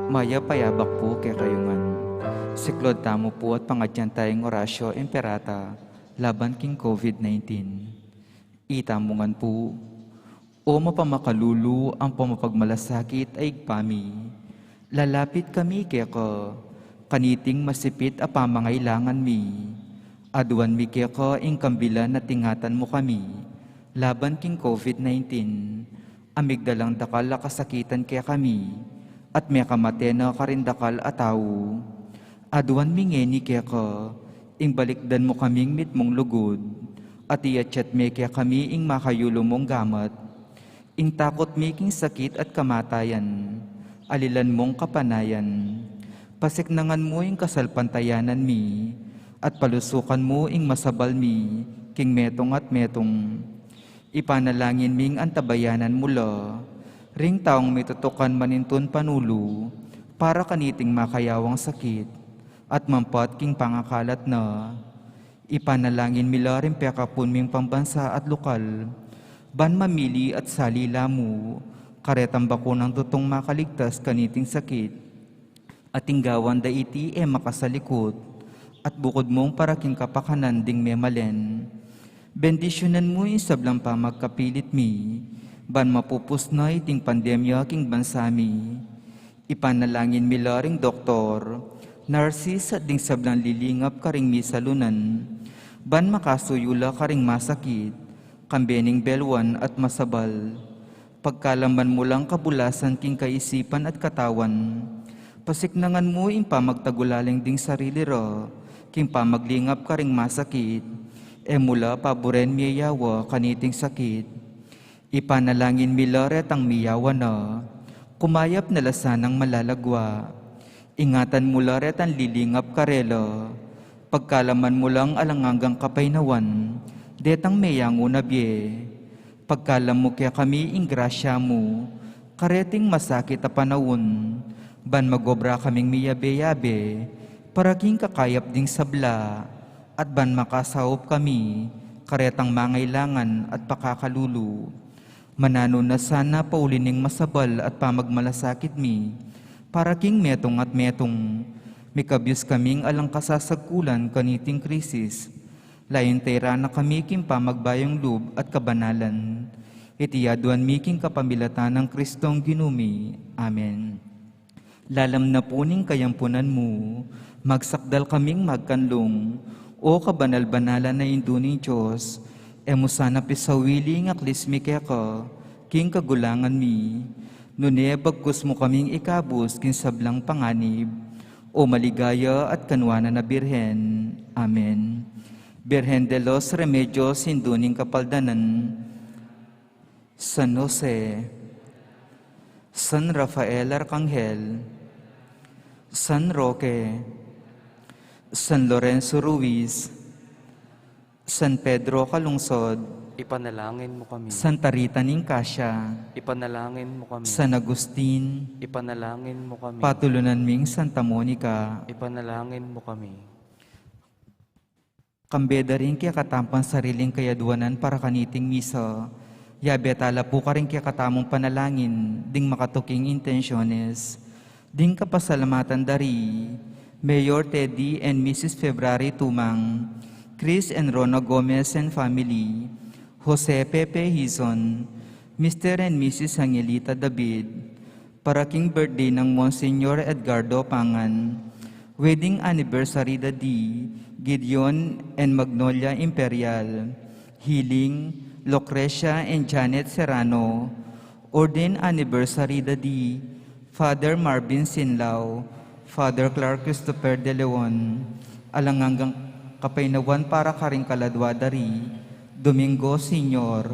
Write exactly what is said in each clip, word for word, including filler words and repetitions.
Mayap a abak pu kekayu ngan. Siklaud tamu pu at pangadyan taya ing Oratio Imperata laban king COVID nineteen. Itamu ngan pu. O mapamakalulu ampong mapagmalasakit a Ibpa mi, lalapit kami keka, kaniting masipit a pamangailangan mi. Aduan mi keka ing kambilan at ingatan mu kami laban king COVID nineteen, a migdalang dakal a kasakitan kekami, at mekamate na karing dakal a tau. Aduan mi ngeni keka, ing balikdan mu kaming mitmung lugud, at iatsat me kekami ing makayulu mung gamat. Ing takut mi king sakit at kamatayan, alilan mung kapanayan. Pasiknangan mu ing kasalpantayanan mi, at palusukan mu ing masabal mi king metung at metung. Ipanalangin ming antabayanan mu la ring taung mitutukan manintun panulu para kaniting makayawang sakit at mampat king pangakalat na. Ipanalangin mi la ring pekapun ming pambansa at lukal, ban mamili at sali la mu karetang bakunang tutung makaligtas kaniting sakit. At ing gawan da iti e makasalikut, at bukud mung para king kapakanan ding memalen. Bendisyunan mu ing sablang pamagkapilit mi, ban mapupus na iting pandemya king bansa mi. Ipanalangin mi la ring doktor, narsis at ding sablang lilingap karing misalunan, ban makasuyu la karing masakit, kambe ning beluan at masabal. Pagkalaman mu lang kabulasan king kaisipan at katawan. Pasiknangan mu ing pamagtagulaling ding sarili ra king pamaglingap karing masakit. E mu la paburen miyayawa kaniting sakit. Ipanalangin mi la retang miyawa na, kumayap na la sanang malalagwa. Ingatan mu la retang lilingap karela. Pagkalaman mu lang alang anggang kapaynawan detang meyangu na bie. Pagkalam mu kekami ing grasya mu kareting masakit a panaun, ban magobra kaming miyabe-yabe para king kakayap ding sabla, at ban makasaup kami karetang mangailangan at pakakalulu. Mananu na sana pauli ning masabal at pamagmalasakit mi para king metung at metung. Mikabyus kaming alang kasasagkulan kaniting krisis. Layun tera na kami king pamagbayung lub at kabanalan. Iti aduan mi king kapamilatan nang Kristong Ginu mi. Amen. Lalam na pu ning kayampunan mu, magsakdal kaming magkanlung, O kabanal-banalan a Indu ning Dios. E mu sana pisawili ing aklis mi keka king kagulangan mi, nune bagkus mu kaming ikabus king sablang panganib, O maligaya at kanuanan a Birhen. Amen. Birhen de los Remedios, Indu ning Kapaldanan, San Jose, San Rafael Arkanghel, San Roque, San Lorenzo Ruiz, San Pedro Calungsod, ipanalangin mu kami. Santa Rita ning Cascia, ipanalangin mu kami. San Agustin, ipanalangin mu kami. Patulunan ming Santa Monica, ipanalangin mu kami. Kambe da ring kekatang pansariling kayaduanan para kaniting misa, yabe tala pu karing kekatamung panalangin ding makatuking intensyones. Ding kapasalamatan da ri Mayor Teddy and Missus February Tumang, Chris and Rona Gomez and family, Jose Pepe Hizon, Mister and Missus Angelita David, para king birthday nang Monsignor Edgardo Pangan, wedding anniversary da di Gideon and Magnolia Imperial, Healing, Lucrecia and Janet Serrano, ordain anniversary da di Father Marvin Sinlao, Father Clark Christopher de Leon, alang anggang kapaynawan para karing kaladua da ri Domingo Senior,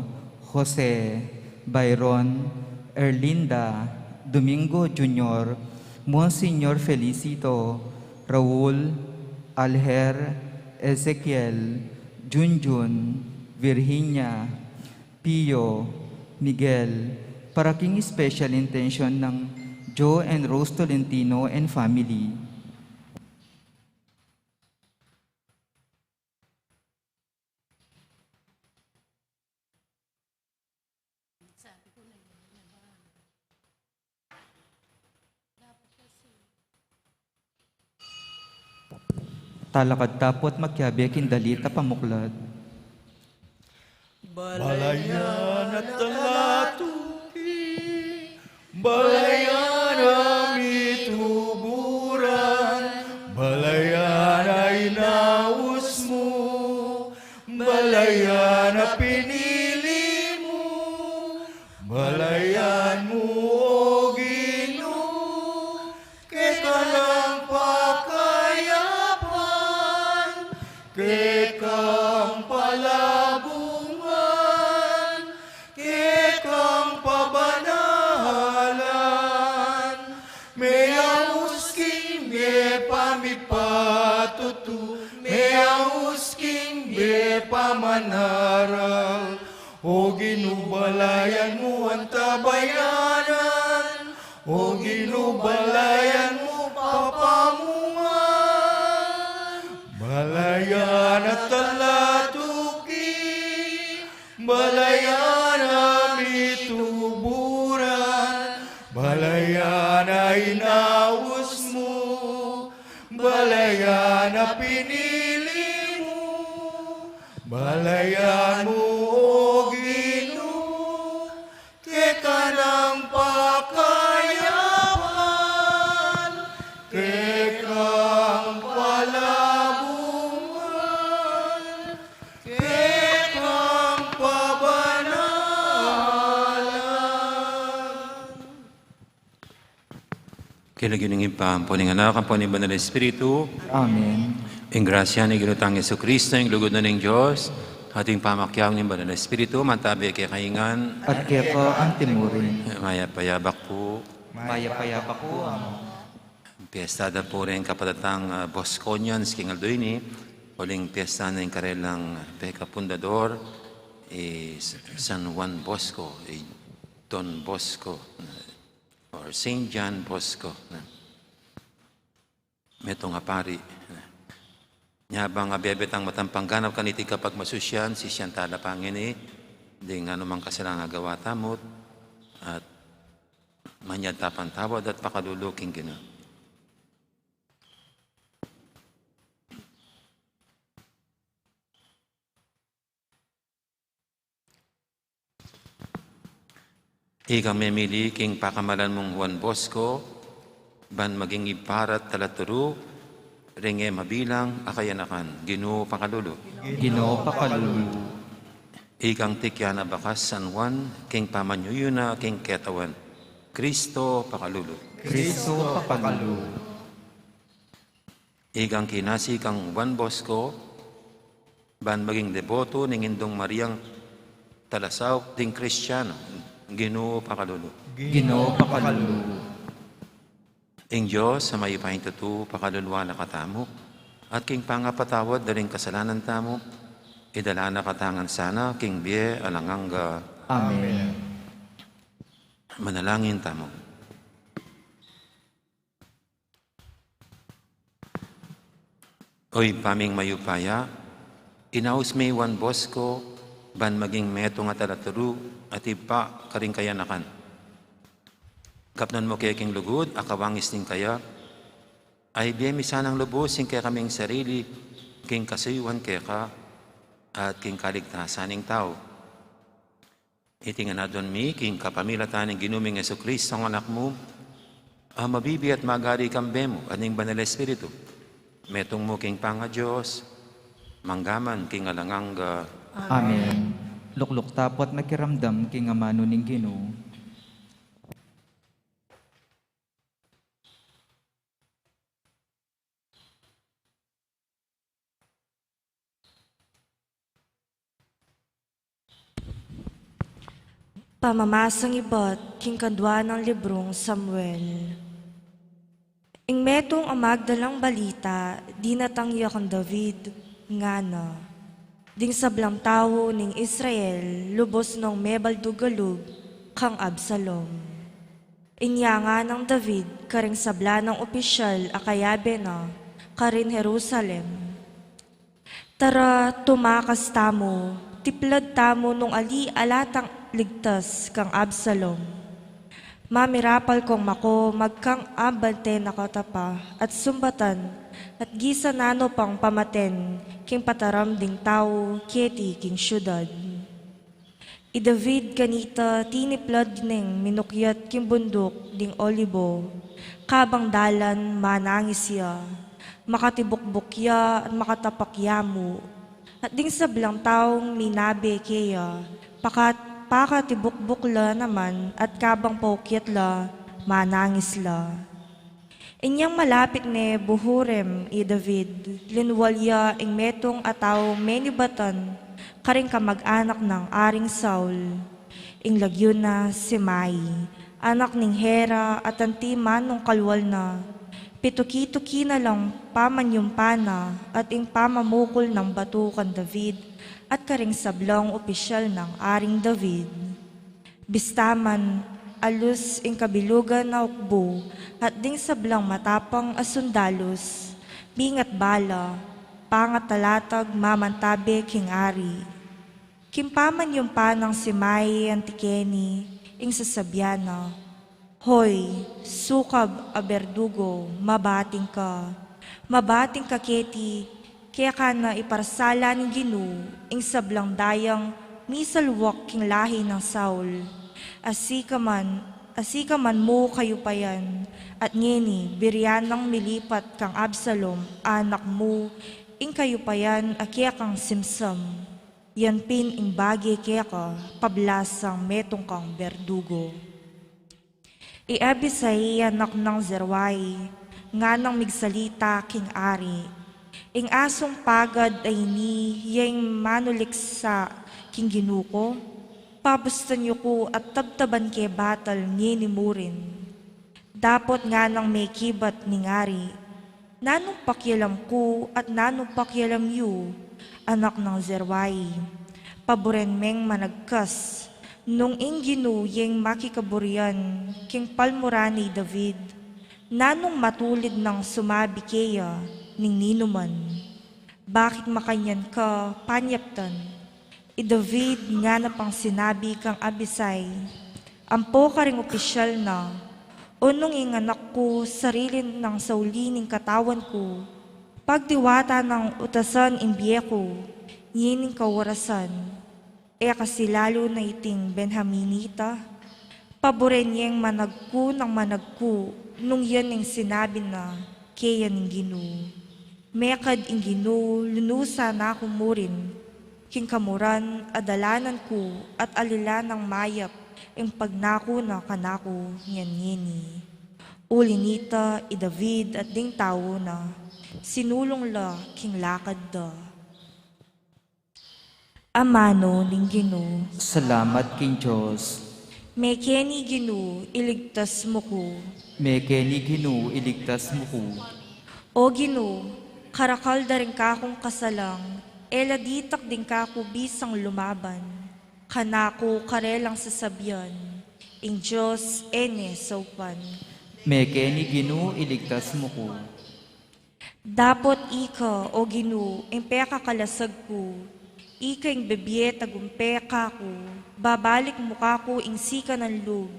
Jose, Byron, Erlinda, Domingo Junior, Monsignor Felicito, Raul, Alher, Ezekiel, Junjun, Virginia, Pio, Miguel, para king special intention nang Joe and Rose Tolentino and family. Sabi ko na yun, na ba? Dapat kasi Talakad tapu't makiabe king dalit a pamuklat. Balayan a talatuki, balayan a mituburan, balayan a inaus mu, balayan a pinili mu, balayan mu, O Ginu, keka nang pakayapan, kekang palabungan, kekang pabanalan, meyaus king mie pamipatutu, meyaus king mie pamanaral. O Ginu, balayan mu antabayanan, O Ginu, balayan mu papamungan, balayan a talatuki, balayan a mituburan, balayan a inaus mu, balayan a pinili mu, balayan mu, O Ginu, keka nang pakayapan, kekang palabungan, kekang pabanalan. King lagyu ning Ibpa, ampo ning Anak, ampo ning Banal Espiritu. Amen. Ing grasya ning Ginu tang Jesucristo, ing lugud na ning Dios, at ing pamakiabe ning Banal Espiritu, mantabi kekayu ngan. At keka antimurin. Mayap a yabak pu. Mayap a yabak pu, Among. Piesta da pu ring kapatad tang, ah, Bosconians king aldo ini, uling piesta na ning karelang pekapundador, i San Juan Bosco, i Don Bosco, or Saint John Bosco, na. Metung a pari, na. Nya bang abebe tang matampang ganap kaniti kapagmasusyan, sisian tala pa ngeni, ding anumang kasalanang agawa tamu, at manyad ta pang tawad at pakalulu king Ginu. Ikang memili king pakamalan mung Juan Bosco, ban maging ibpa ra at talaturu, ring e mabilang a kayanakan, Ginu pakalulu. Ginu pakalulu. Ikang tikyan a bakas San Juan, king pamanyuyu na king ketawan, Kristo pakalulu. Kristo pakalulu. Ikang kinasi kang Juan Bosco, ban maging deboto ning Indung Mariang talasaup ding Kristiano, Ginu pakalulu. Ginu pakalulu. Ing Dios a mayupayang tutu, pakaluluan na katamu, at king pangapatawad da ring kasalanan tamu, idala na katamu ngan sana king bie alang angga. Amen. Manalangin tamu. O Ibpa ming mayupaya, inaus me i Juan Bosco ban maging metung a talaturu at ibpa karing kayanakan. Kapnan mu ke king lugud a kawangis ning kaya, a ibie mi sanang lubus ing kekaming sarili king kasuyuan keka at king kaligtasan ning tau. Iti ngan aduan mi king kapamilatan ning Ginu ming Jesucristo a Anak mu, a mabibie at magari kambe mu at ning Banal Espiritu, metung mu king pangaDios, mangga man king alang angga. Amen. Lukluk tapu at makiramdam king amanu ning Ginu. Pamamasang ibat king kadua nang librung Samuel. Ing metung a magdalang balita dinatang ya kang David, ngana, ding sablang tau ning Israel lubus nong mebaldugalug kang Absalom. Inya ngana nang David karing sabla nang opisyal a kayabe na karin Jerusalem, "Tara, tumakas tamu, tiplad tamu nung ali a latang ligtas kang Absalom." Mamirapal kong mako, magkang abante na katapa, at sumbatan, at gisa nanu pang pamaten, king pataram ding tau, keti king syudad. I David kanita tiniplad neng minukyat king bunduk ding Olibo, kabang dalan manangis ya, makatibukbuk ya at makatapak ya mu. At ding sablang taung minabe keya, pakat-, pakatibukbuk la naman at kabang paukyat la, manangis la. Inyang malapit ne Bahurim i David, linwal ya ing metung a taung menibatan karing kamag-anak nang Aring Saul. Ing lagyu na Simei, anak ning Gera, at anti man nung kalwal na, pituki-tuki na lang pamanyumpa na at ing pamamukul nang batu kang David at karing sablang opisyal nang Aring David. Bista man, alus ing kabilugan a ukbu at ding sablang matapang a sundalus, mingat bala, pangat talatag mamantabe king ari. King pamanyumpa nang Simei anti keni, ing sasabian na, "Hoy, sukab a berdugo, mabating ka. Mabating ka keti, keka na iparsala ning Ginu ing sablang dayang misalwak king lahi nang Saul. Asi ka man, asi ka man mu kayupayan, at ngeni birian nang milipat kang Absalom, anak mu, ing kayupayan a kekang simsem." Yan pin ing bage keka, pablasang metung kang berdugo. I Abisai, anak nang Zeruai, nganang migsalita king ari, "Ing asung pagad a ini ya ing manuliksa king Ginu ku? Pabustan yu ku at tabtaban ke batal ngeni murin." Dapot nganang mekibat ning ari, "Nanung pakialam ku at nanung pakialam yu, anak nang Zeruai? Paburen meng managkas, nung ing Ginu ya ing makikaburian king palmuran ni David, nanung matulid nang sumabi keya ning ninuman? Bakit makanyan ka panyaptan?" I David ngana pang sinabi kang Abisai, ampo karing opisyal na, "O nung ing anak ku sarili nang sauli ning katawan ku, pagdiwata nang utasan ing bie ku, ngening kawarasan, e kasi lalu na iting Benjaminita?" Paburen yeng managku nang managku nung yan ing sinabi na keya ning Ginu. Mekad ing Ginu, lunusan na ku murin king kamuran a dalanan ku at alilan nang mayap ing pagnaku na kanaku ngan ngeni. Uli nita, i David at ding tau na sinulung la king lakad da. Amanu ning Ginu. Salamat king Dios. Mekeni Ginu, iligtas mu ku. Mekeni Ginu, iligtas mu ku. O Ginu, karakal da ring kakung kasalang, e la ditak ding kaku bisang lumaban. Kanaku karelang sasabian, ing Dios e ne saupan. Mekeni Ginu, iligtas mu ku. Dapot ika, O Ginu, ing pekakalasag ku, ika ing bibie tagumpe kaku, babalik mu kaku ing sikanan lub.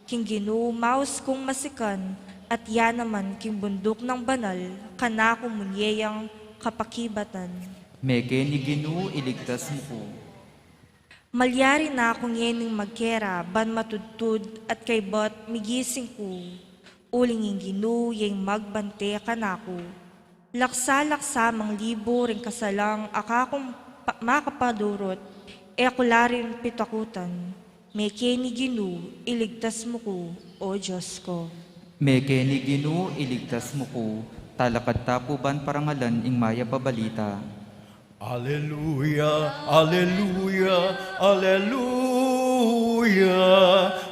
King Ginu maus kung masikan, at ya naman king bunduk nang banal, kanaku munye yang kapakibatan. Mekeni Ginu, iligtas mu ku. Malyari na ku ngening magkera ban matudtud at kaybat migising ku, uling ing Ginu ya ing magbante kanaku. Laksa-laksa mang libu ring kasalang a kakung pa-, makapadurut, e ku la rin pitakutan. Mekeni Ginu, iligtas mu ku, O Dios ku. Mekeni Ginu, iligtas mu ku. Talakad ta pu ban parangalan ing mayap a balita. Aleluya, aleluya, aleluya.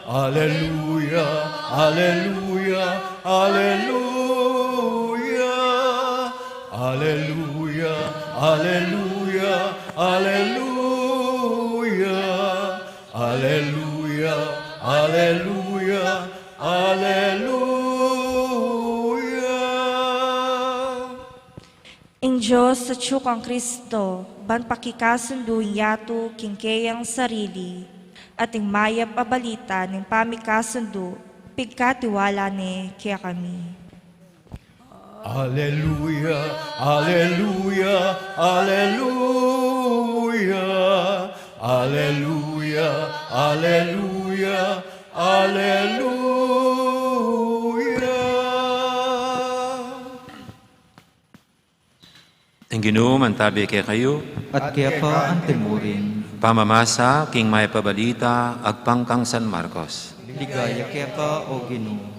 Aleluya, aleluya, aleluya. Aleluya, aleluya, aleluya. Aleluya, aleluya, aleluya. Ing Dios atyu kang Kristo, ban pakikasundu ing yatu king keyang sarili, at ing mayap a balita ning pamikasundu, pigkatiwala ne kekami. Aleluya, aleluya, aleluya, aleluya, aleluya, aleluya. Ing Ginu mantabi kekayu. At keka antimurin. Pamamasa king mayap a balita agpang kang San Marcos. Ligaya keka, O Ginu.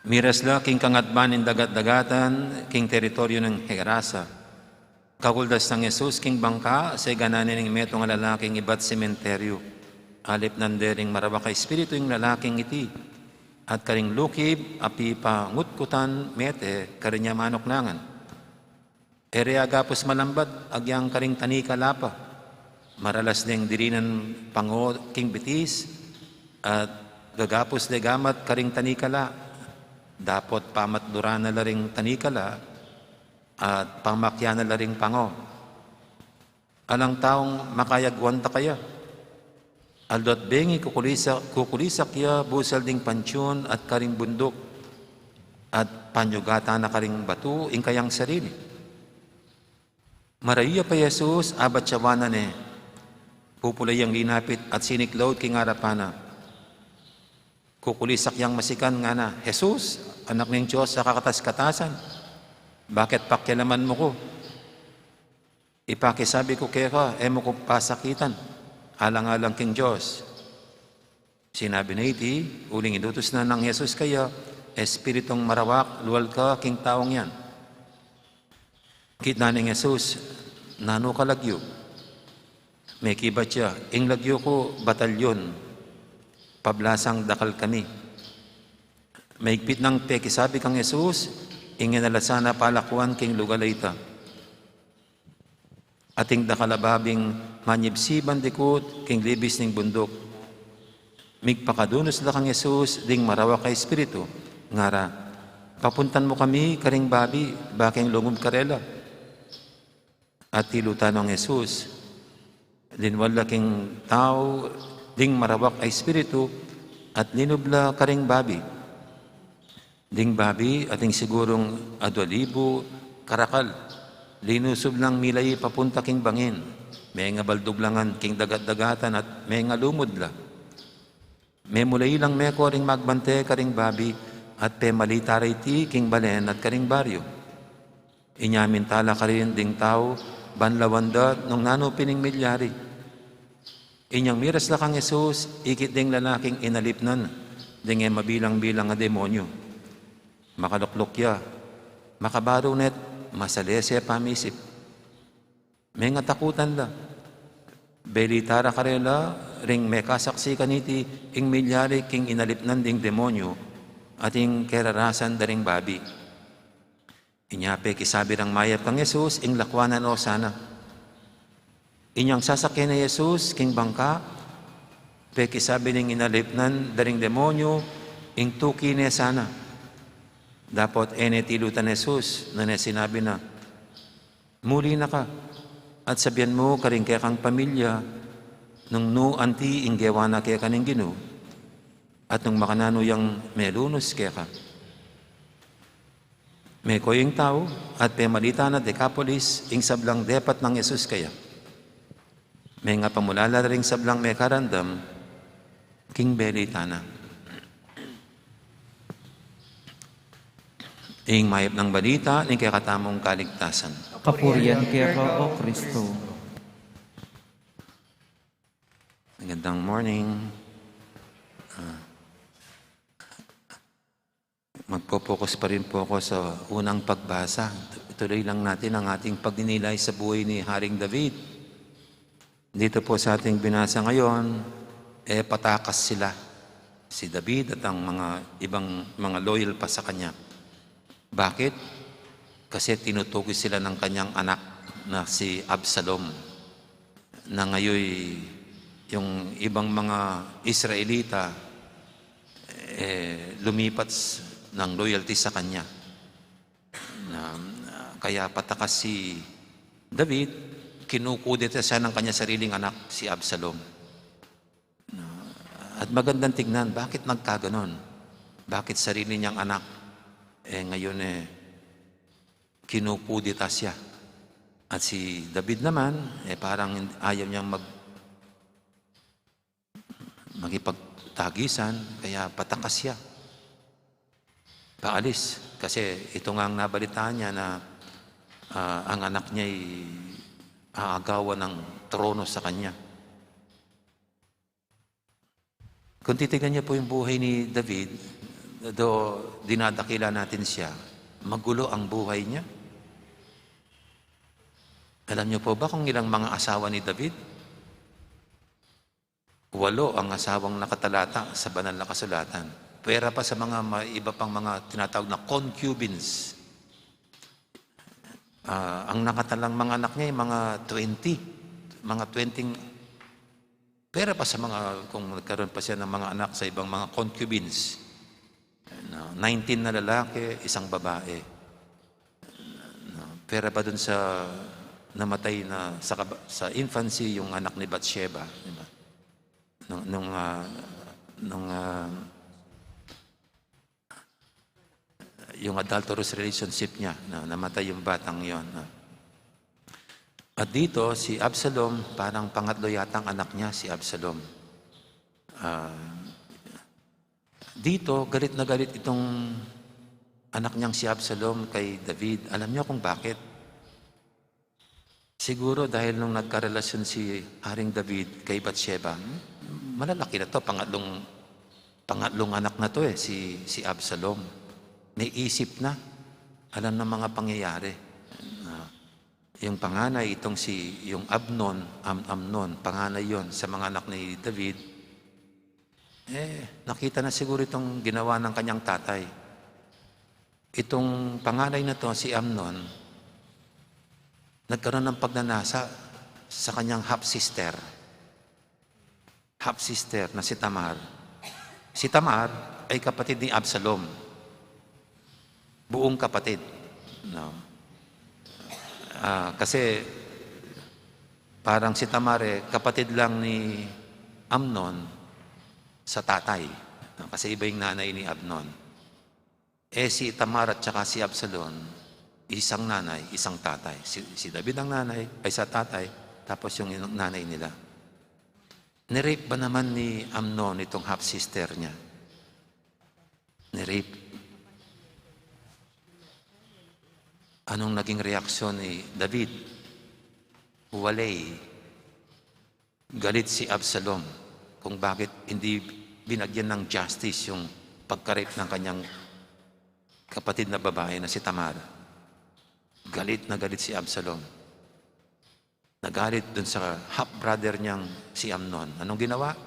Miras la king kangatban ning dagat-dagatan, king teritoryu ning Gerasa. Kakuldas nang Jesus king bangka, seganan ne ning metung a lalaking ibat sementeryu. Alipnan de ring marawak a espiritu ing lalaking iti, at karing lukib a pipangutkutan mete karin ya manuknangan. E re agapus malambat agyang karing tanikala pa. Maralas deng dirinan pango king bitis, at gagapus de gamat karing tanikala. Dapot pamatduran na la ring tanikala, at pamakyan na la ring pango. Alang taung makayagwan ta kaya. Aldo at bengi kukulisak, kukulisak ya busal ding pantiun at karing bunduk, at panyugatan na karing batu ing kayang sarili. Marayu ya pa Jesus, abat ya wanan ne. Pupula yang linapit at siniklaud king arapan na. Kukulisak yang masikan, ngana, "Jesus, Anak ning Dios a kakatas-katasan, bakit pakialaman mu ku? Ipakisabi ku keka, e mu ku pasakitan, alang-alang king Dios." Sinabi na iti, uling inutus na nang Jesus kaya, "Espiritung marawak, lual ka king taung yan." Kitnan neng Jesus, "Nanu ka lagyu?" Mekibat ya, "Ing lagyu ku, Batalyon, pablasang dakal kami." Maigpit nang pekisabi kang Jesus ing inalasan a palakuan king lugal a ita. Ating dakal a babing manyibsiban dikut king libis ning bunduk. Migpakadunus la kang Jesus ding marawak a espiritu, ngara, "Papuntan mu kami karing babi, bakeng lungub karela." At tilutan nong Jesus, linwal la king tau ding marawak a espiritu, at linub la karing babi. Ding babi, ating sigurung adua libu karakal, linusub lang milai papunta king bangin, mengabaldug la ngan king dagat-dagatan at mengalumud la. Memulai lang meko ring magbante karing babi, at pemalita ra iti king balen at karing baryu. Inya minta la karin ding tau ban lawan da nung nanu pin ing milyari. Inyang miras la kang Jesus, ikit ding lalaking inalipnan ding e mabilang-bilang a demonyu. Makalukluk ya, makabaru ne't masalese pamisip. Mengatakutan la. Belita ra karela ring mekasaksi kaniti ing milyari king inalipnan ding demonyu at ing kerarasan da ring babi. Inya pekisabi rang mayap kang Jesus ing lakuanan, "Osana." Inyang sasakyan ne Jesus king bangka, pekisabi ning inalipnan da ring demonyu, "Ing tuki ne sana." Dapot e ne tilutan Jesus, nune sinabi na, "Muli na ka, at sabian mu karing kekang pamilya nung nu anti ing gewa na keka ning Ginu, at nung makananu yang melunus keka." Meko ing tau, at pemalita na Decapolis ing sablang depat nang Jesus kaya. Mengapamula la ring sablang mekarandam king belita na. Ing mayap nang balita ning kekatamung kaligtasan. Kapurian keka, O Kristo. Magandang morning. Ah, magpo-focus pa rin po ako sa unang pagbasa. Tuloy lang natin ang ating pagninilay sa buhay ni Haring David. Dito po sa ating binasa ngayon, eh, patakas sila, si David at ang mga ibang mga loyal pa sa kanya. Bakit? Kasi tinutukoy sila ng kanyang anak na si Absalom, na ngayon yung ibang mga Israelita, eh, lumipat s-, ng loyalty sa kanya. Na, ah, kaya patakas si David, kinukudeta siya ng kanya sariling anak, si Absalom. At magandang tignan, bakit nagkaganon? Bakit sarili niyang anak, eh, ngayon, eh, kinukudeta siya? At si David naman, eh, parang ayaw niyang mag-, makipagtagisan, kaya patakas siya. Paalis. Kasi ito nga ang nabalitaan niya na, ah, ang anak niya ay aagawan ng trono sa kanya. Kung titignan niyo po yung buhay ni David, do dinadakila natin siya, magulo ang buhay niya. Alam niyo po ba kung ilang mga asawa ni David? Walo ang asawang nakatalata sa banal na kasulatan. Pwera pa sa mga ma-, iba pang mga tinatawag na concubines. Ah, ang nakatalang mga anak niya ay mga twenty. Mga twenty, pwera pa sa mga, kung nagkaroon pa siya ng mga anak sa ibang mga concubines. No, nineteen na lalaki, isang babae. No, pwera pa dun sa namatay na sa kaba-, sa infancy, yung anak ni Bathsheba, di ba? Nung, nung, ah, nung, ah, yung adulterous relationship niya, no, namatay yung batang yon, no. At dito, si Absalom, parang pangatlo yata ang anak niya, si Absalom. Ah, dito, galit na galit itong anak niyang si Absalom kay David. Alam niyo kung bakit? Siguro dahil nung nagkarelasyon si Haring David kay Bathsheba, malalaki na 'to, pangatlong, pangatlong anak na 'to, eh, si, si Absalom. May isip na, alam ng mga pangyayari. Ah, yung panganay, itong si, yung Amnon, Am-, Amnon, panganay yon sa mga anak ni David, eh, nakita na siguro itong ginawa ng kanyang tatay. Itong panganay na 'to, si Amnon, nagkaroon ng pagnanasa sa kanyang half-sister. Half-sister na si Tamar. Si Tamar ay kapatid ni Absalom. Buong kapatid. No? Ah, kasi parang si Tamar, eh, kapatid lang ni Amnon sa tatay. No? Kasi iba yung nanay ni Amnon. Eh, si Tamar at saka si Absalom, isang nanay, isang tatay. Si, si David ang nanay, ay sa tatay, tapos yung nanay nila. Ni-rape ba naman ni Amnon itong half-sister niya? Ni-rape. Anong naging reaksyon ni David? Walay. Galit si Absalom kung bakit hindi binagyan ng justice yung pagka-rape ng kanyang kapatid na babae na si Tamar. Galit na galit si Absalom. Nagalit dun sa half-brother niyang si Amnon. Anong ginawa?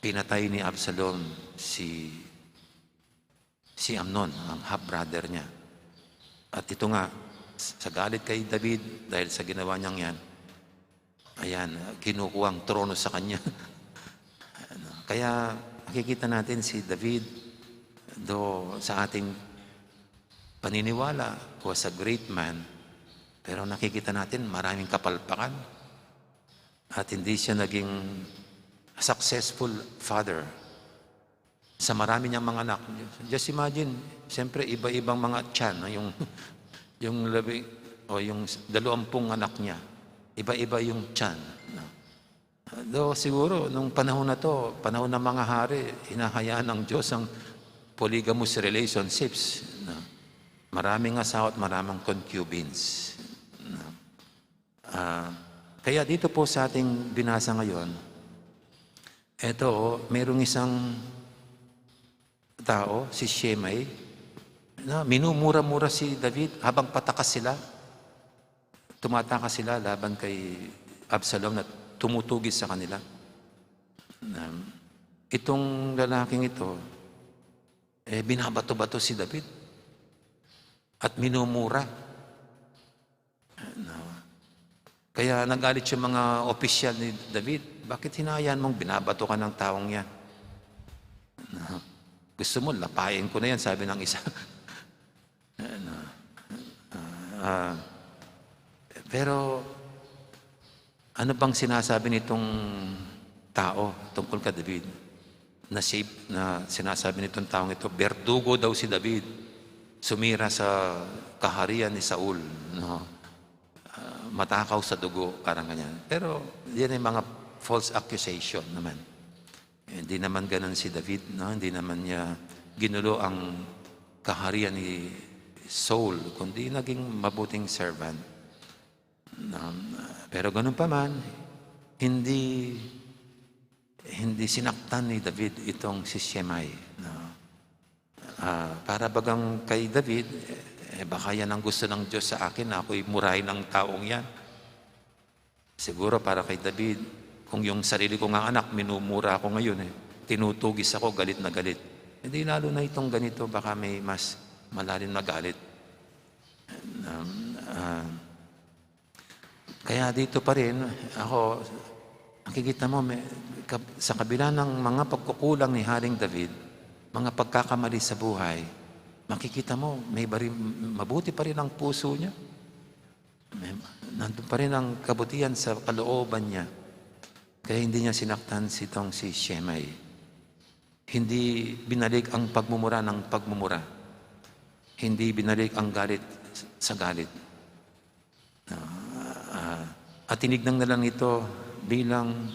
Pinatay ni Absalom si, si Amnon, ang half-brother niya. At ito nga, sa galit kay David, dahil sa ginawa niyang yan, ayan, kinukuha ang trono sa kanya. Ano, kaya makikita natin si David, do sa ating paniniwala, was a great man, pero nakikita natin maraming kapalpakan at hindi siya naging successful father sa marami niyang mga anak. Just imagine, siyempre, iba-ibang mga tiyan, no? Yung, yung labi, o yung dalawampu anak niya, iba-iba yung tiyan, no? Though siguro, nung panahon na 'to, panahon ng mga hari, hinahayaan ng Diyos ang polygamous relationships, no? Maraming asawa at maraming concubines, no? Ah, kaya dito po sa ating binasa ngayon, eto, merong isang tao, si Shimei, na minumura-mura si David habang patakas sila. Tumatakas sila laban kay Absalom na tumutugis sa kanila. Um, itong lalaking ito, eh, binabato-bato si David at minumura. No? Kaya nagalit yung mga opisyal ni David, "Bakit hinayaan mong binabato ka ng taong yan? No? Gusto mo, lapain ko na yan," sabi ng isa. Ano, ah, pero ano bang sinasabi nitong tao tungkol kay David. Na si, na sinasabi nitong taong ito, berdugo daw si David. Sumira sa kaharian ni Saul, no? Ah, matakaw sa dugo, parang ganyan. Pero yan ay mga false accusation naman. Eh, hindi naman ganun si David, no? Hindi naman niya ginulo ang kaharian ni Saul, kundi naging mabuting servant. Um, pero ganun pa man, hindi, hindi sinaktan ni David itong si Shimei, no? Ah, para bagang kay David, eh, baka yan ang gusto ng Diyos sa akin, na ako'y murahin ng taong yan. Siguro para kay David, kung yung sarili ko nga anak, minumura ako ngayon eh. Tinutugis ako, galit na galit. Hindi lalo na itong ganito, baka may mas malalim na galit. Um, ah, kaya dito pa rin, ako, nakikita mo, may, kab-, sa kabila ng mga pagkukulang ni Haring David, mga pagkakamali sa buhay, makikita mo, may bari-, mabuti pa rin ang puso niya. May, nandun pa rin ang kabutihan sa kalooban niya. Kaya hindi niya sinaktan si tong si Shimei. Hindi binalik ang pagmumura ng pagmumura. Hindi binalik ang galit sa galit. Ah, ah, at tinignan na lang ito bilang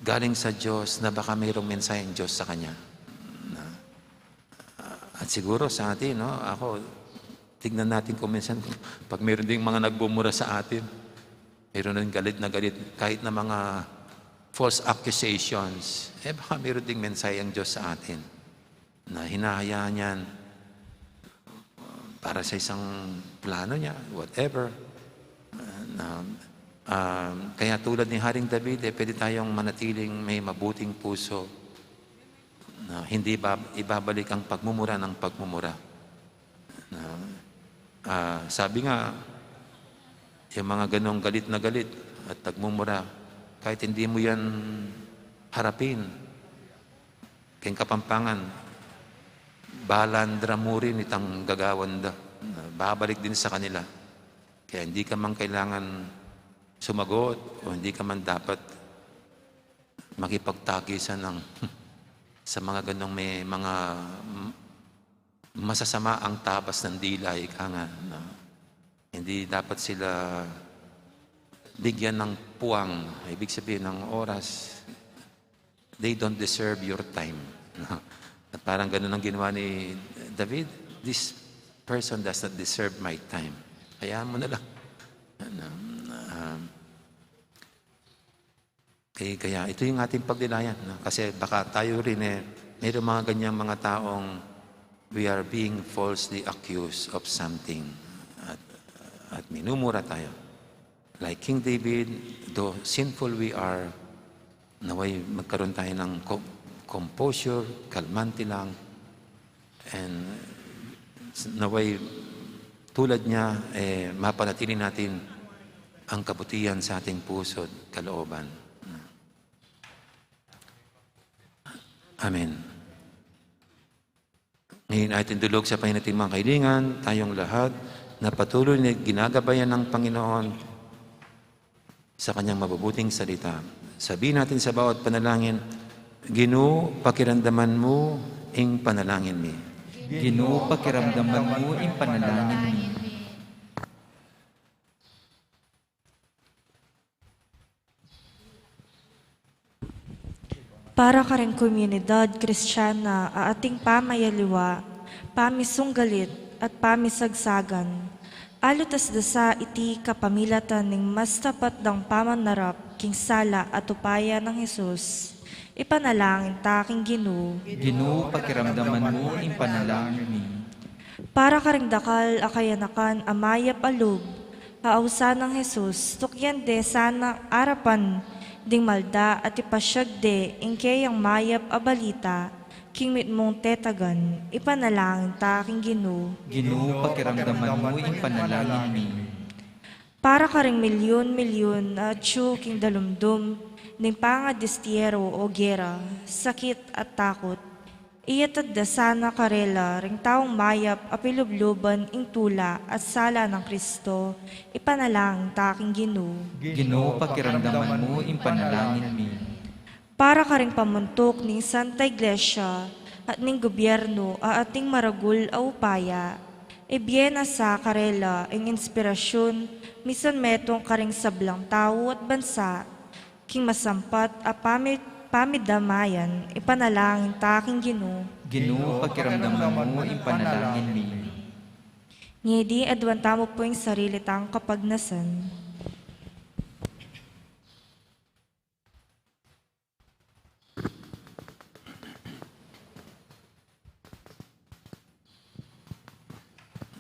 galing sa Diyos, na baka mayroong mensaheng Diyos sa kanya. Na, ah, at siguro sa atin, no, ako, tignan natin kung minsan, pag mayroon ding mga nagmumura sa atin, mayroon ng galit na galit, kahit na mga false accusations, eh, baka mayroon ding mensaheng Diyos sa atin. Na hinahayaan niya para sa isang plano niya, whatever. Ah, na, ah, kaya tulad ni Haring David, eh, pwede tayong manatiling may mabuting puso na hindi ba-, ibabalik ang pagmumura ng pagmumura. Na, ah, sabi nga, yung mga ganong galit na galit at nagmumura, kahit hindi mo yan harapin, keng Kapampangan, balandra mu rin itang gagawan da. Babalik din sa kanila. Kaya hindi ka man kailangan sumagot o hindi ka man dapat makipagtagisan ng, sa mga ganong may mga, m-, masasama ang tabas ng dila, ika nga, no? Hindi dapat sila bigyan ng puwang, ibig sabihin ng oras. They don't deserve your time. No? At parang ganun ang ginawa ni David, "This person does not deserve my time." Hayaan mo na lang. Ano, um, kaya, kaya ito yung ating pagnilayan. No? Kasi baka tayo rin eh, mayroong mga ganyang mga taong we are being falsely accused of something at, at minumura tayo. Like King David, though sinful we are, naway magkaroon tayo ng co-, composure, kalmante lang, and naway tulad niya, eh, mapanatili natin ang kabutihan sa ating puso at kalooban. Amen. Ngayon ay tindulog sa Panginoon ating mga kailingan, tayong lahat na patuloy na ginagabayan ng Panginoon sa kanyang mabubuting salita. Sabihin natin sa bawat panalangin, "Ginu, pakiramdaman mu ing panalangin mi." Ginu, pakiramdaman mu ing panalangin mi. Para karing komunidad Kristiana a ating pamayaliwa, pamisunggalit, at pamisagsagan, alutas da sa iti kapamilatan ning mas tapat dang pamanarap king sala at upaya nang Jesus, ipanalangin ta king Ginu. Ginu, pakiramdaman mu ing panalangin mi. Para karing dakal a kayanakan a mayap a lub, a ausan nang Jesus, tukyan de sana arapan ding malda at ipasiag de ing keyang mayap a balita king mitmung tetagan, ipanalangin ta king Ginu. Ginu, pakiramdaman mu ing panalangin mi. Para karing milyun-milyun a atyu king dalumdum ning pangadistiyero o gera, sakit at takot, Iyatad da sana karela ring taung mayap a pilubluban ing tula at sala nang Kristo, ipanalangin ta king Ginu. Ginu, pakiramdaman mu ing panalangin mi. Para karing pamuntuk ning Santa Iglesia at ning gobyerno a ating maragul a upaya, ibie na sa karela ing inspirasyun misan metung karing sablang tau at bansa, king masampat a pami-, pamidamayan, ipanalangin ta king Ginu. Ginu, pakiramdaman mu ing panalangin mi. Ngeni, aduan tamu pu ing sarili tang kapagnasan.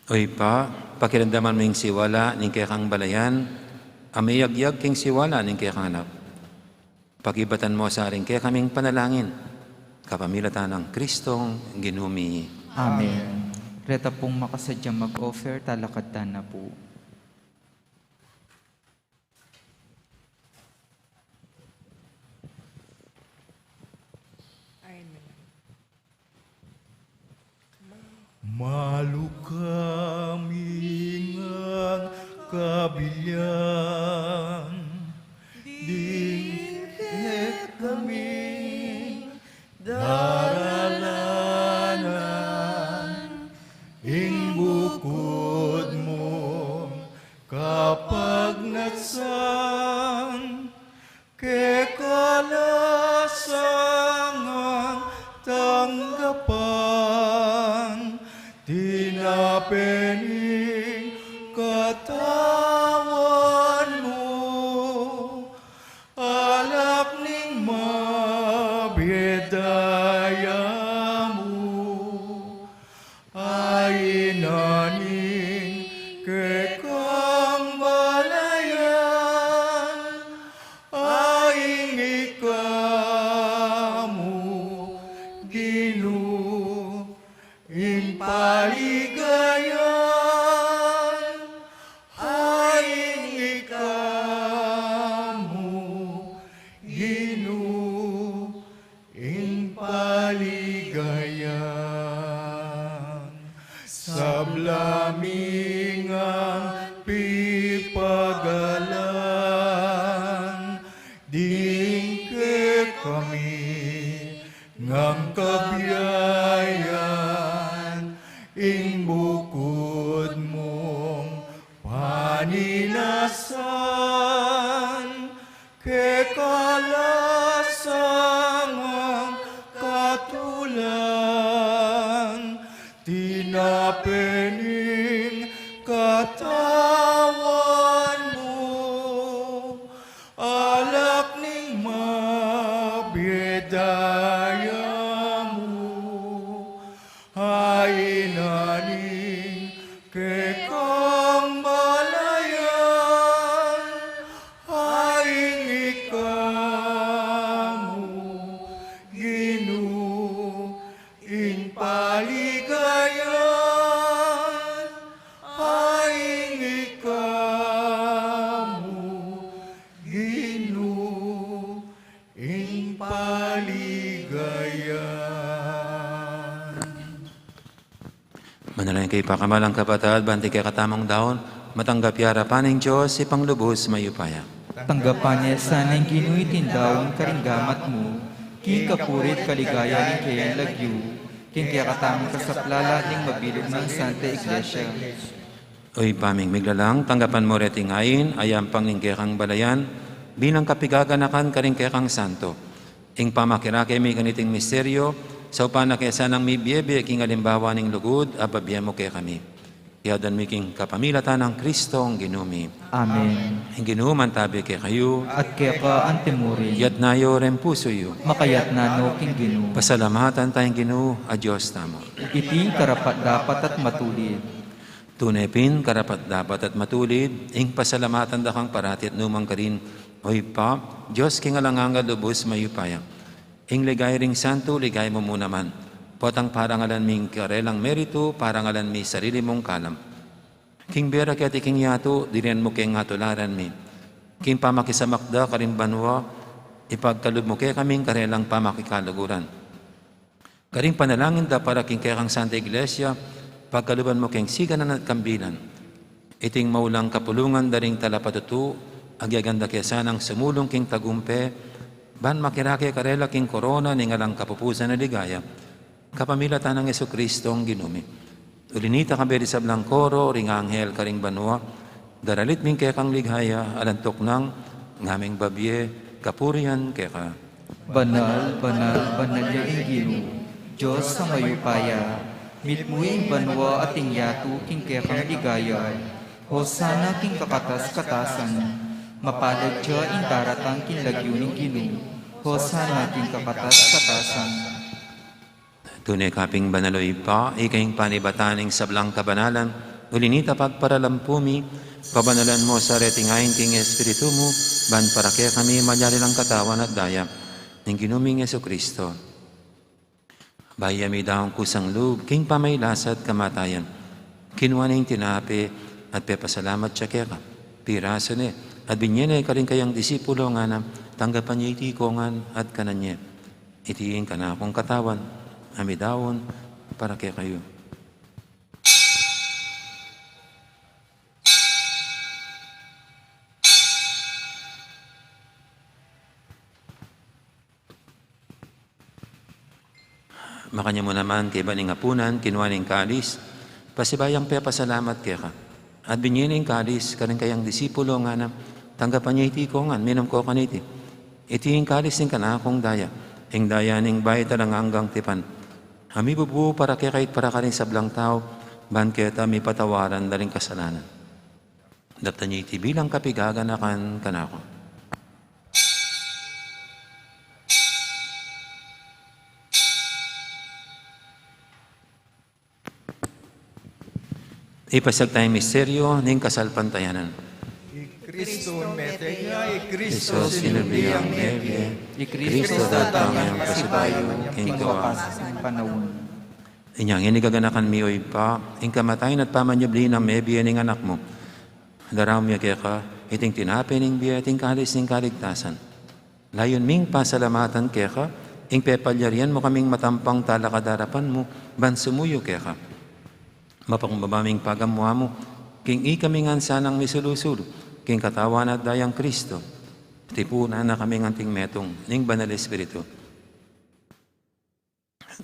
O Ibpa, pakiramdaman mu ing siwala ning kekang balayan, a miyagyag king siwala ning kekang anak. Pakibatan mu sa ring kekaming panalangin, kapamilatan nang Kristong Ginu mi. Amen. Reta pung makasadyang mag-offer, talakad ta na pu. Malu kami ngan kabilian, ding kekami daralanan, ing bukud mung kapagnasan, keka la sangang tanggapan, tinape ning katawan mu, alak ning mabie daya mu, a inaning kekang balayan, a ing ika mu, Ginu, ing paligayan, a ing ika mu, Ginu, ing paligayan. Sabla mi ngang pipagalan, ding kekami ngang kabiayan, ing bukud mung paninasan, keka la sangang katulan, tinape ning katawan mu, alak ning mabie daya mu, a inaning kekang balayan, a ing ika mu, Ginu, ing paligayan, a ing ika mu, Ginu, ing paligayan. Manalangin kayu, pakamalan kung kapatad, ban king kekatamung daun, matanggap ya king arapan ning Dios, Ibpang lubus mayupaya. Tanggapan na sana ning Ginu iting daun karing gamat mu, king kapurian at kaligayan ning kayang lagyu, king kekatamung kasaplalan ning mabilug nang Santa Iglesia. O Ibpa ming miglalang, tanggapan mu reting ain, a yampang ning kekang balayan, bilang kapigaganakan karing kekang santo. Ing pamakirake mi kaniting misteryo, saupan na ke sanang mibie-bie king alimbawa ning lugud a babie mu kekami. Iti aduan mi king kapamilatan nang Kristong Ginu mi. Amen. Ing Ginu mantabi kekayu. At keka antimurin. Yatna yu ring pusu yu. Makayatna no king Ginu. Pasalamatan taya ing Ginu a Dios tamu. Iti karapat-dapat at matulid. Tune pin karapat-dapat at matulid, ing pasalamatan da kang parati at nukarin man, O Ibpa, Dios king alang angga, lubus mayupaya. Ing ligaya ring santo, ligaya mu mu naman. Potang parangalan mi ing karelang meritu, parangalan mi sarili mung kalam. King bie ra keti king yatu, dirinan mu ke ing atularan mi. King pamakisamak da karing banua, ipagkalub mu kekami ing karelang pamakikaluguran. Karing panalangin da para king kekang Santa Iglesia, pagkaluban mu keng siganan at kambilan iting maulang kapulungan da ring talapatutu, agyaganda ke sanang sumulung king tagumpe, ban makirake karela king korona ning alang kapupusan a ligaya, kapamilatan nang Jesucristong Ginu mi. Uli nita, kayabe ring sablang koro ring anghel karing banua, daralit mi ing kekang ligaya, alang tuknang ngaming babie kapurian keka. Banal, banal, banal ya ing Ginu, Dios a mayupaya. Mitmu ing banua at ing yatu king kekang ligaya. Hosana king kakatas-katasan. Mapalad ya ing daratang king lagyu ning Ginu. Hosana king kakatas-katasan. Tune ka pin banal, o Ibpa, ika ing panibatan ning sablang kabanalan. Uli nita, pagparalan pu mi, pabanalan mu sa reting ain king Espiritu mu, ban para kekami malyari lang katawan at daya ning Ginu ming Jesucristo. Bayu ya midaun kusang lub king pamagkasakit at kamatayan, kinua ne ing tinape at pepasalamat ya keka, pirasu ne at binie ne karing kayang disipulo, ngana: Tanggapan ye iti ikongan at kanan ye. Iti ing kanakung katawan a midaun para kekayu. Makanyan mu naman, kaybat ning apunan, kinua ne ing kalis, pasibayu yang pepasalamat keka, at binie ne ing kalis karing kayang disipulo, ngana: Tanggapan ye iti ikongan, minum ko kaniti. Iti ing kalis ning kanakung daya, ing daya ning bayu at alang anggang tipan, a mibubu para kekayu at para karing sablang tau, ban keta mipatawaran da ring kasalanan. Daptan ye iti bilang kapaganakan kanaku. Ipasiag taya ing misteryu ning kasalpantayanan. I Kristu mete ya, i Kristu sinubli yang mebie, i Kristu datang yang pasibayu king wakas ning panaun. Inya ngeni gaganakan mi, o Ibpa, ing kamatayan at pamanyubli nang mebie ning Anak mu. Daraun mi keka iting tinape ning bie, iting kalis ning kaligtasan. Layun ming pasalamatan keka ing pepalyarian mu kaming matampang talakad king arapan mu ban sumuyu keka. Mapakumbaba ming pagamu-amu king ikami ngan sanang misulu-sulu king katawan at dayang Kristu. Tipunan na kaming anting metung ning Banal Espiritu.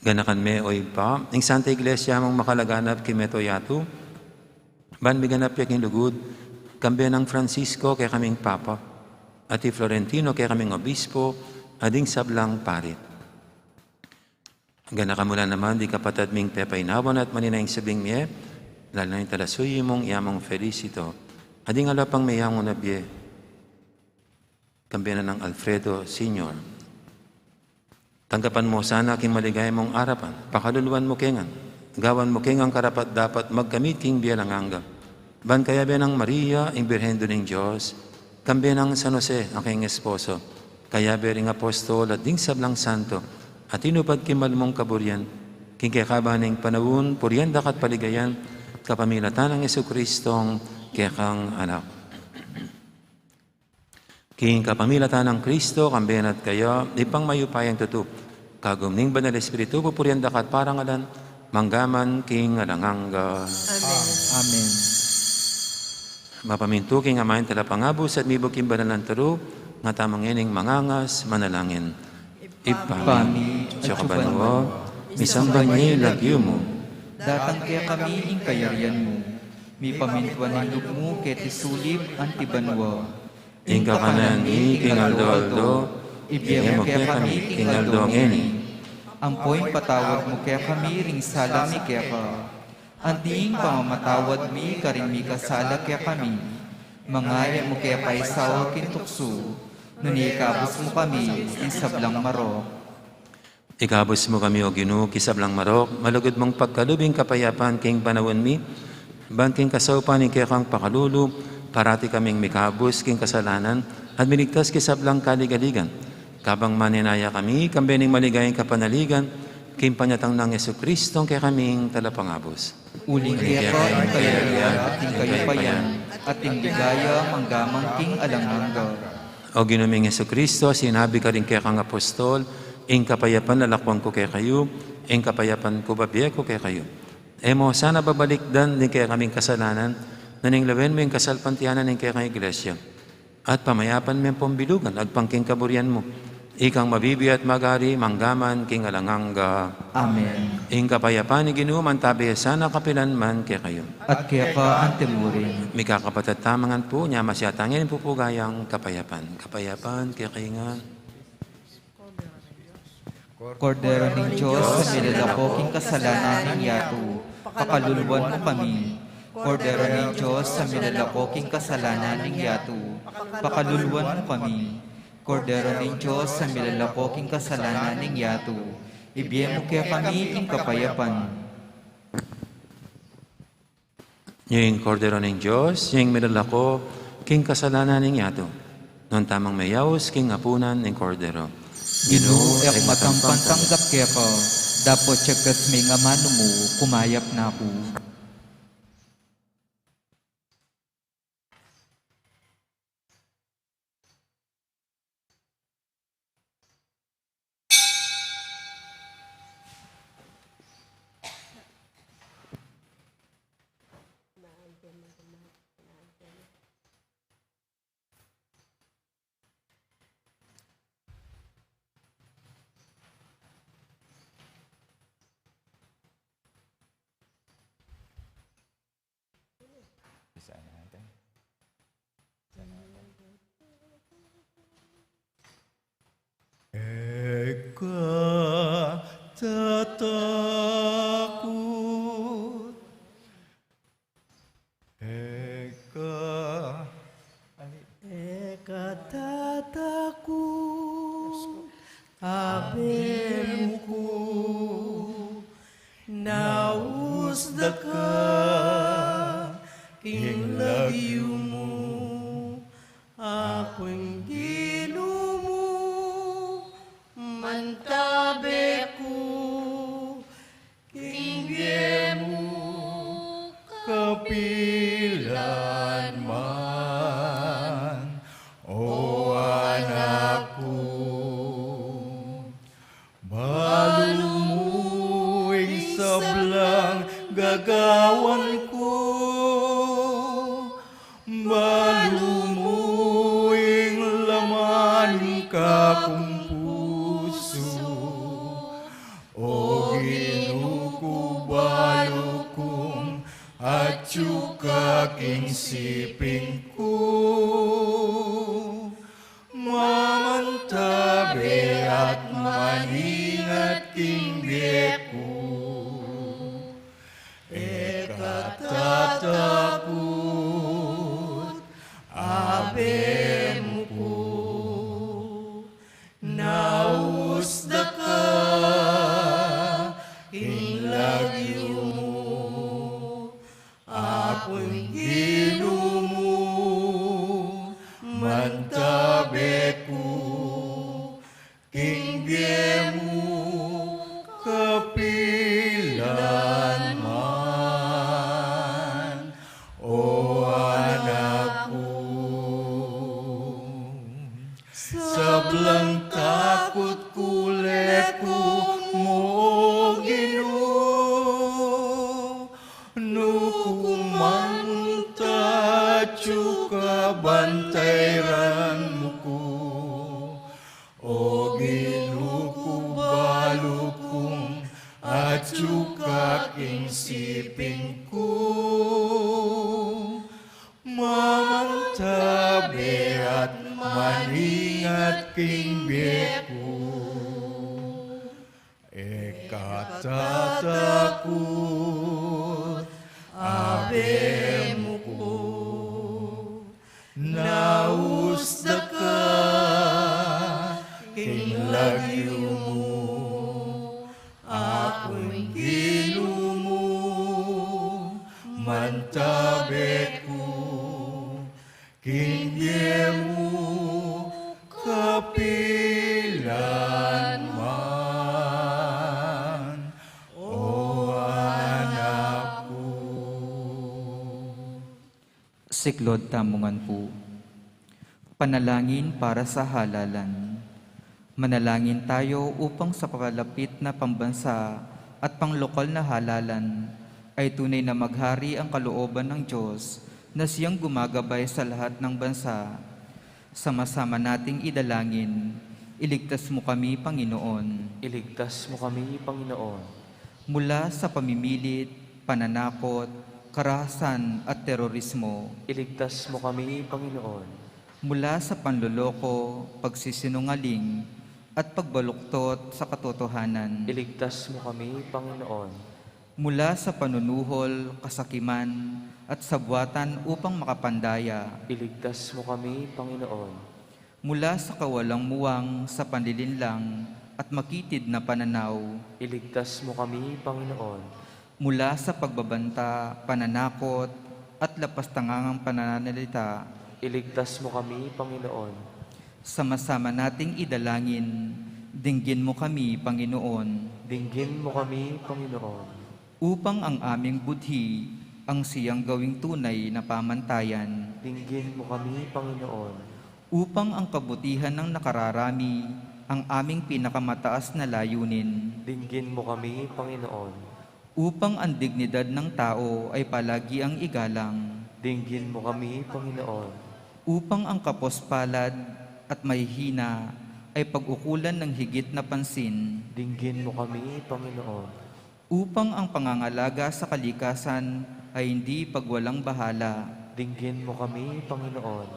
Ganakan me, o Ibpa, ing Santa Iglesia mung makalaganap king mabilug a yatu, ban miganap ya king lugud, kambe nang Francisco kekaming Papa, at i Florentino kekaming Obispo, at ding sablang pari. Ganakan mu la naman ding kapatad ming pepainawan at manenaya king sabing mie, lalu na ing talasuyu mung i Among Felicito, at ding aliwa pang meyangu na bie. Kambe na nang Alfredo Senior. Tanggapan mu sana king maligaya mung arapan, pakaluluan mu ke ngan, gawan mu ke ngan karapat-dapat magkamit king bie alang angga. Ban kayabe nang Maria, ing Birhen Indu ning Dios, kambe nang San Jose, a kayang esposo, kayabe ring apostol at ding sablang santo, a tinupad king mal mung kaburian, king kekaban ning panaun, purian da ka at paligayan, kapamilatan nang Jesucristong kekang Anak. King kapamilatan nang Kristo, kambe na at kaya, Ibpang mayupayang tutu, kagum ning Banal Espiritu, pupurian da ka at parangalan, mangga man king alang angga. Amen. Amen. Mapamintu king aman ing Talapangabus at mibug king banal nang turu, ngan tamu ngening mangangas, manalangin. Ibpa mi, atsu ka banua, misamban ya ing lagyu mu. Datang kekami ing kayarian mu. Mipamintuan ing lub mu keti sulip anti banua. Ing kakanan mi king aldo-aldo, ibie mu kekami king aldo ngeni. Ampo ipatawad mu kekami ring sala mi keka, anti ing pamamatawad mi karing mikasala kekami. Manga e mu ke paisaul king tuksu, nune ikabus mu kami king sablang marok. Ikabus mu kami, O Ginu, king sablang marok, malugud mung pagkalub ing kapayapan king panaun mi, ban king kasaupan ning kekang pakalulu, parati kaming mikabus king kasalanan, at miligtas king sablang kaligaligan. Kabang manenaya kami, kambe ning maligayang kapanaligan, king panyatang nang Jesucristong kekaming Talapangabus. Uling keka ing kayarian, at ing kayupayan, at ing ligaya, mangga man king alang angga. O Ginu ming Jesucristo, sinabi mu karing kekang apostol, ing kapayapan lalakuan ku kekayu, ing kapayapan ku bibie ku kekayu. E mu sana babalikdan ding kekaming kasalanan, nune lawen mu ing kasalpantayanan ning kekang Iglesia. At pamayapan me ampong bilugan agpang king kaburian mu. Ikang mabibie at mag-ari mangga man king alang angga. Amen. Ing kapayapan ning Ginu mantabe ya sana kapilan man kekayu. At keka antimurin. Mikakapatad tamu ngan pu, nya masyatang ing pupugayan kapayapan. Kapayapan kekayu ngan. Kordero ning Dios, a milalako king kasalanan ning yatu, pakaluluan mu kami. Kordero ning Dios, a milalako king kasalanan ning yatu, pakaluluan mu kami. Kordero ning Dios, a milalako king kasalanan ning yatu, ibie mu kekami ing kapayapan. Ing Kordero ning Dios, ing milalako king kasalanan ning yatu. Nuan tamung meyaus king apunan ning Kordero. Ginu, e ku matampan tanggap keka, dapot ya gas me ing amanu mu, kumayap na ku. Bisa natin. Eka tatakut. Eka. Eka tatakut. Abe mu ku, nausda ka king lagyu mu, aku ing Ginu mu, mantabe ku king bie mu kapilan man, o anak ku. Balu mu ing sablang gagawan ku, balu mu ing laman ning kakung pusu. O Ginu ku, balu kung atyu ka king siping ku, mamantabe at maningat king bie ku. E ka tatakut, abe mu ku, nausda ka king lagyu mu, aku ing Ginu mu, mantabe ku king bie mu kapilan man, o anak ku. Sablang takut ku, leku mu, o Ginu, nu ku man atyu ka, bantayran mu ku. O Ginu ku, balu kung atyu ka king siping ku, mamantabe at maningat king bie ku. E ka tatakut, abe mu ku, nausda ka king lagyu mu, aku ing Ginu mu, mantabe ku king bie mu kapilan man, o anak ku. Siklaud tamu ngan pu. Panalangin para sa halalan. Manalangin tayo upang sa papalapit na pambansa at panglokal na halalan ay tunay na maghari ang kalooban ng Diyos na siyang gumagabay sa lahat ng bansa. Sama-sama nating idalangin, iligtas mo kami, Panginoon. Iligtas mo kami, Panginoon. Mula sa pamimilit, pananakot, karahasan at terorismo. Iligtas mo kami, Panginoon. Mula sa panloloko, pagsisinungaling, at pagbaluktot sa katotohanan. Iligtas mo kami, Panginoon. Mula sa panunuhol, kasakiman, at sabuatan upang makapandaya. Iligtas mo kami, Panginoon. Mula sa kawalang muwang sa panlilinlang at makitid na pananaw. Iligtas mo kami, Panginoon. Mula sa pagbabanta, pananakot, at lapastangangang pananalita. Iligtas mo kami, Panginoon. Sama-sama nating idalangin, dinggin mo kami, Panginoon. Dinggin mo kami, Panginoon. Upang ang aming budhi ang siyang gawing tunay na pamantayan. Dinggin mo kami, Panginoon. Upang ang kabutihan ng nakararami ang aming pinakamataas na layunin. Dinggin mo kami, Panginoon. Upang ang dignidad ng tao ay palagiang igalang. Dinggin mo kami, Panginoon. Upang ang kapos-palad at mahihina ay pag-ukulan ng higit na pansin. Dinggin mo kami, Panginoon. Upang ang pangangalaga sa kalikasan ay hindi pagwalang bahala. Dinggin mo kami, Panginoon.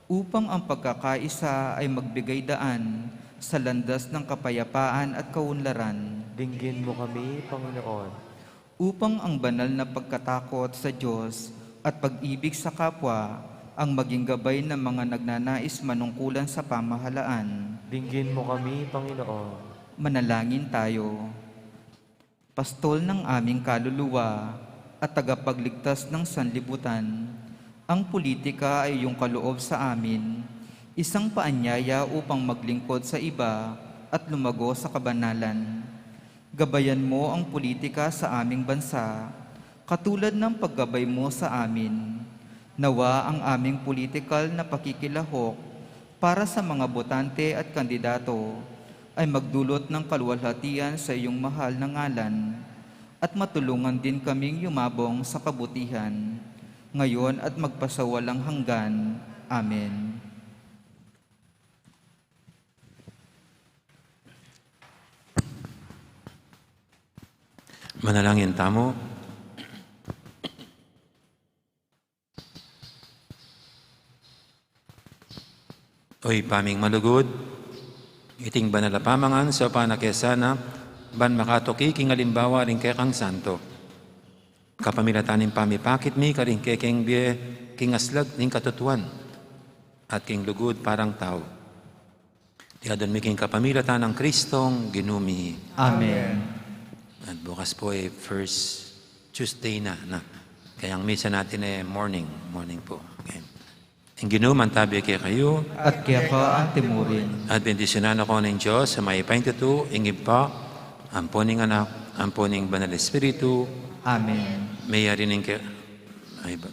Upang ang pagkakaisa ay magbigay daan sa landas ng kapayapaan at kaunlaran. Dinggin mo kami, Panginoon. Upang ang banal na pagkatakot sa Diyos at pag-ibig sa kapwa ang maging gabay ng mga nagnanais manungkulan sa pamahalaan. Dinggin mo kami, Panginoon. Manalangin tayo. Pastol ng aming kaluluwa at tagapagligtas ng sanlibutan, ang politika ay iyong kaloob sa amin, isang paanyaya upang maglingkod sa iba at lumago sa kabanalan. Gabayan mo ang politika sa aming bansa, katulad ng paggabay mo sa amin. Nawa ang aming politikal na pakikilahok para sa mga botante at kandidato ay magdulot ng kaluwalhatian sa iyong mahal na ngalan, at matulungan din kaming yumabong sa kabutihan, ngayon at magpasawalang hanggan. Amen. Manalangin tamu. O Ibpa ming malugud, iting banal a pamangan saupan na ke sana, ban makatuki king alimbawa ning kekang santo. Kapamilatan ning pamipakit mi karing kekeng bie king aslag ning katutuan at king lugud parang tau. Iti adwan mi king kapamilatan nang Kristong Ginu mi. Amen. At bukas po ay first Tuesday na, na. Kaya ang misa natin ay morning, morning po. Okay. Ing Ginu mantabi kekayu. At keka antimurin. At bendisyunan na kayu ning Dios a mayupayang tutu, ing Ibpa, ampo ning Anak, ampo ning Banal Espiritu. Amen. Mayari ning ke-, ay ba?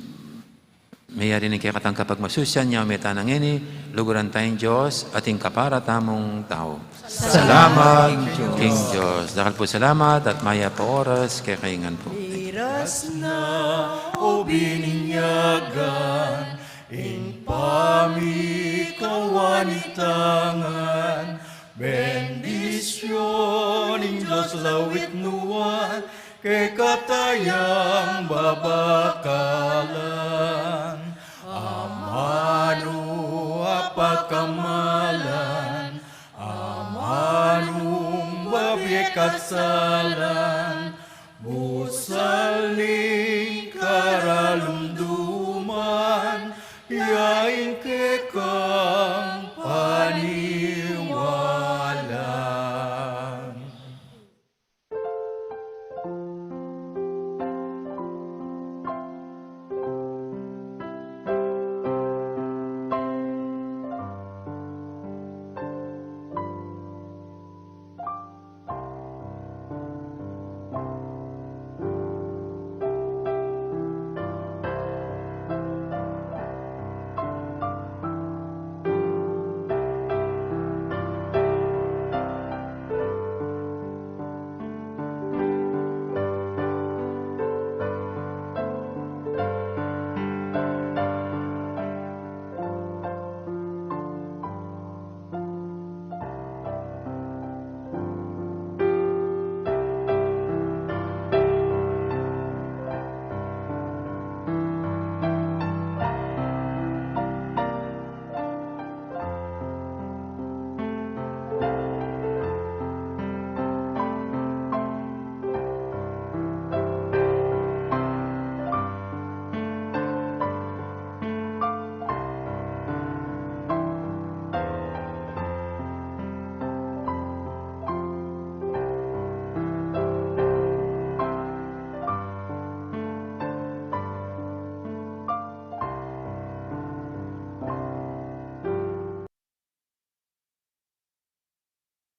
Mayari ning kekatang kapagmasusian, nya mita na ngeni, luguran tayang Dios, at ing kapara tamung tau. Salamat king Dios. Dakal pu salamat, at mayap a oras kekayu ngan pu. Miras na o bininyagan, ing pamikawan ning tangan, bendisyun ning Dios lawit nuan, kekatang babakalan, amanu a pakamalan, amanung babie kasalan, busal ning karalumduman, yaing kekang